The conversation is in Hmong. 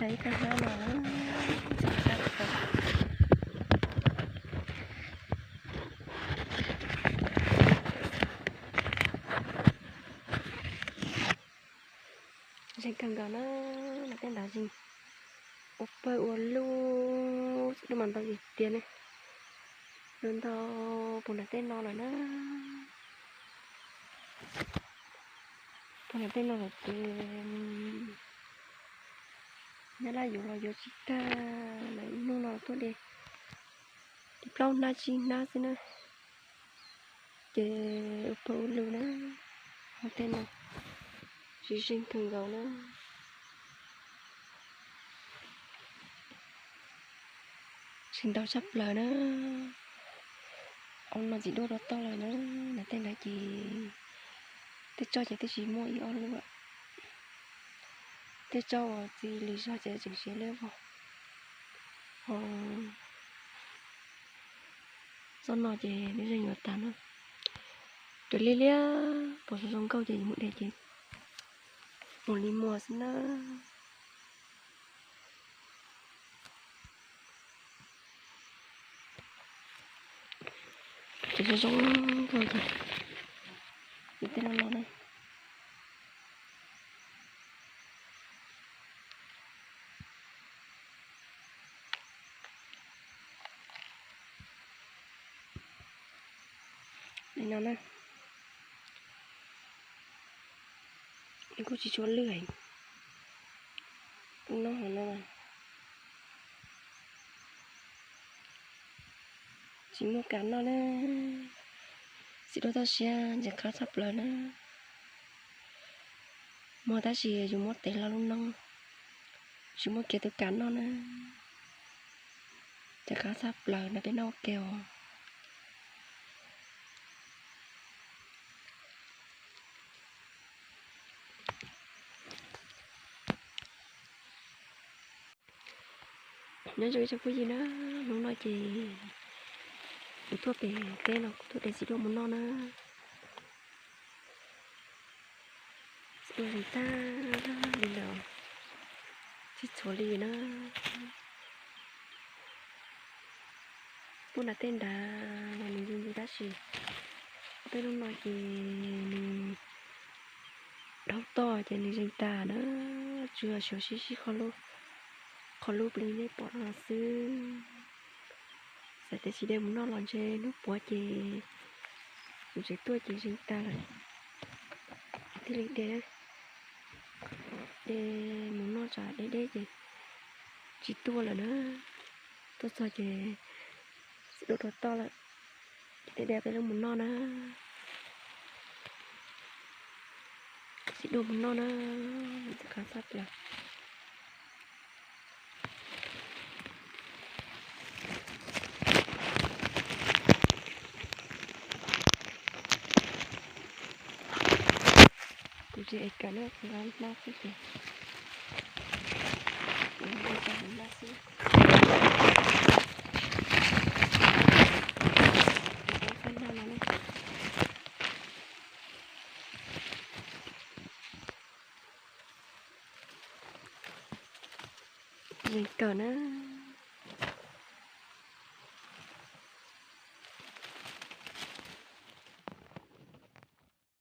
Ib tag hnab no na, zeeg kawg nkaus na, nas tej nrad zeeg ua pawg ua lug, lub mas ntau tiag tiag ne. Lub ntau puag nram tej no lawm na. Puag nram tej no lawm ces nyab laj yuav los yuav tsis tag lawm, ib hnub no tuaj de li plaub hnab tsib hnab xwb na. Ces ua pawg ua lug na, hauv tej no tsis zeeg kawg nkaus na. Tsis ntau tshaj plaws na. Ob no txiv duaj rau toj lawm na, nas tej nrad ces tej tsob ces twb tsis muaj ib ob lub. Tej tsob uas txi lwm zog ces tseem siav liab vog. Ho tsob no ces nws zeeg yuav tas na. Raws li liab pom zoo zoo nkauj ces yus mus de ces mus li muag xwb na. Ces zoo zoo nkauj ces yus tej no no na. Li no na. Nws kuj tsis tshua lwj heev. Noj hauv no mas tsis muaj kav noj na. Txiv duaj toj siab ntxim qab tshaj plaws na. Muag tab sis yus muab tev hlo lub noob, tsis muaj kiag tus kav noj na. Ntxim qab tshaj plaws na, peb noj ua ke os. Nyob zoo ib tsoom phooj ywg na, hnub no ces kuv tuaj pem teb no kuv tuaj de txiv duaj mus noj na. Txiv duaj zeeg tag li lawm, tsis txhuav li na. Puag nram tej nrad los nws zeeg ntxiv tab sis peb lub no ces nws dhau toj ces nws zeeg tas na. Tsuas yog xyuas sib sib qhov lub plig nej pom no xwb. Txawm tias tsis de mus noj los ntshe hnub puav ces kuv tseem tuaj ces zeeg tas lawm thiaj li de. De mus noj tsam deb deb ces tsis tuaj lawm na. Tuaj txog ces txiv duaj rau toj lawm, ces de de peb lub mus noj na. Txiv duaj mus noj na, ntxim qab tshaj plaws. Kuv tsis ev kawm na, kuv nqa lub hnab xwb ces, kuv nqa lub hnab xwb. Zeeg kawg na.